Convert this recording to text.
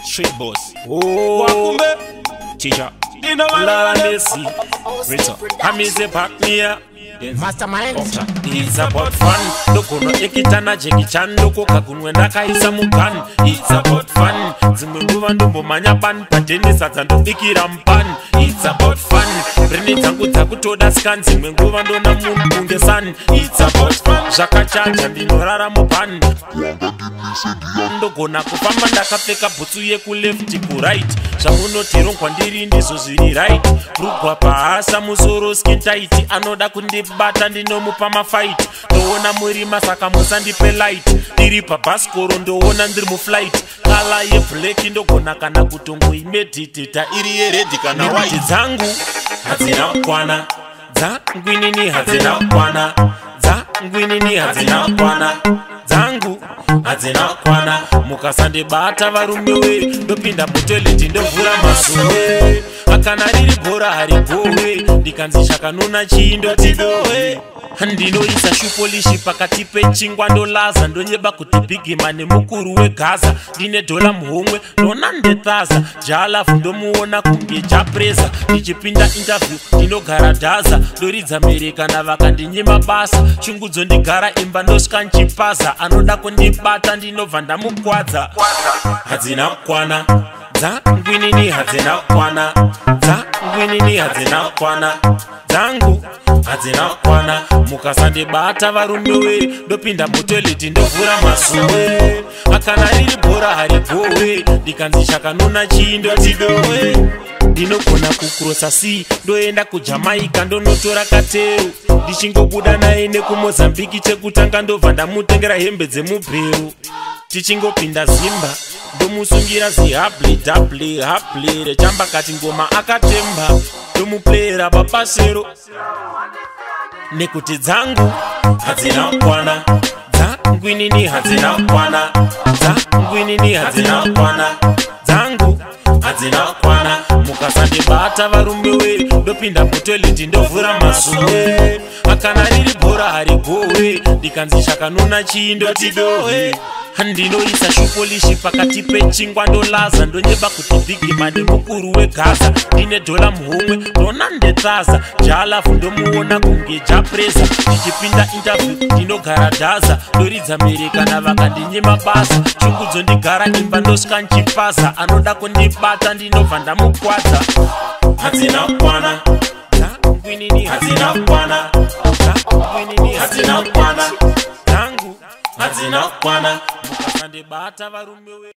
Street boss. Oh, Wakumbe. Teacher. Lord mercy. Rita. Amize partner. Mastermind. It's about fun. Ndogona ekitana Jackie Chan ndokoka kunwe ndakaisa mugun. It's about fun. Dzimwe nguva ndombomhanya pan pateni sadza ndobikira mupan. It's about fun. Brain dzangu dzakutoda scan dzimwe nguva ndona munhu kunge sun. It's about fun. Zvakachacha ndinorara mupan. Ndogona kufamba ndakapfeka bhutsu yekuleft kuright. Zvamunoti kwandiri ndizvo zviri right. Rugwa pahasa musoro skin tight. Anoda kundibata ndinomupa mafight. Ndoona murima saka musandipe light. Ndiri pabhasikoro ndoona ndiri muflight. Colour yeblack ndogona kana kutongoimeditita iri yered kana white. Dzangu hadzina kukwana, dzangu inini hadzina kukwana, dzangu inini hadzina kukwana, dzangu hadzina kukwana. Mukasandibata varume we, ndopinda mutoilet ndovhura masuwe. Akana riri bhora harigowe, ndikanzi chakanuna chii ndoti dowe. Ndinoisa shoe polish pakati pechingwa ndolaza, ndonyeba kuti bigima nemukuru wegaza. Ndine dhola muhomwe ndona ndethaza, jalafu ndomuona kunge japreza. Ndichipinda interview ndinogara dhaza, ndoridza mhere kana vakandinyima basa. Shungudzo ndigara imba ndosvika nchipaza, anoda kundibata ndinobva ndamukwadza. Hadzina kukwana, dzangu inini hadzina kukwana, dzangu inini hadzina kukwana, dzangu hadzina kukwana. Mukasandibata varume we, ndopinda mutoilet ndovhura masuwe. Akana riri bhora harigowe, ndikanzi chakanuna chii ndoti dowe. Ndinogona kucrossa sea ndoenda kuJamaica ndonotora katero, ndichingobuda naye nekuMozambiki chekutanga ndobva ndamutengera hembe dzemubhero. Tichingopinda zimba ndomusungira zihabli dhabli habli rechamba kati ngoma akatemba, ndomuplayera papasero. Nekuti dzangu hadzina kukwana, dzangu inini hadzina kukwana, dzangu inini hadzina kukwana, dzangu hadzina kukwana. Mukasandibata varume we, ndopinda mutoilet ndovhura masuwe. Akana riri bhora harigowe, ndikanzi chakanuna chii ndoti dowe. Ndinoisa shoe polish pakati pechingwa ndolaza, ndonyeba kuti bigima nemukuru wegaza. Ndine dhola muhomwe ndona ndethaza, jalafu ndomuona kunge japreza. Ndichipinda interview ndinogara dhaza, ndoridza mhere kana vakandinyima basa. Shungudzo ndigara imba ndosvika nchipaza, anoda kundibata ndinobva ndamukwadza. Hadzina kukwana, dzangu inini hadzina kukwana, dzangu inini hadzina kukwana, dzangu hadzina kukwana. Mukasandibata varume we.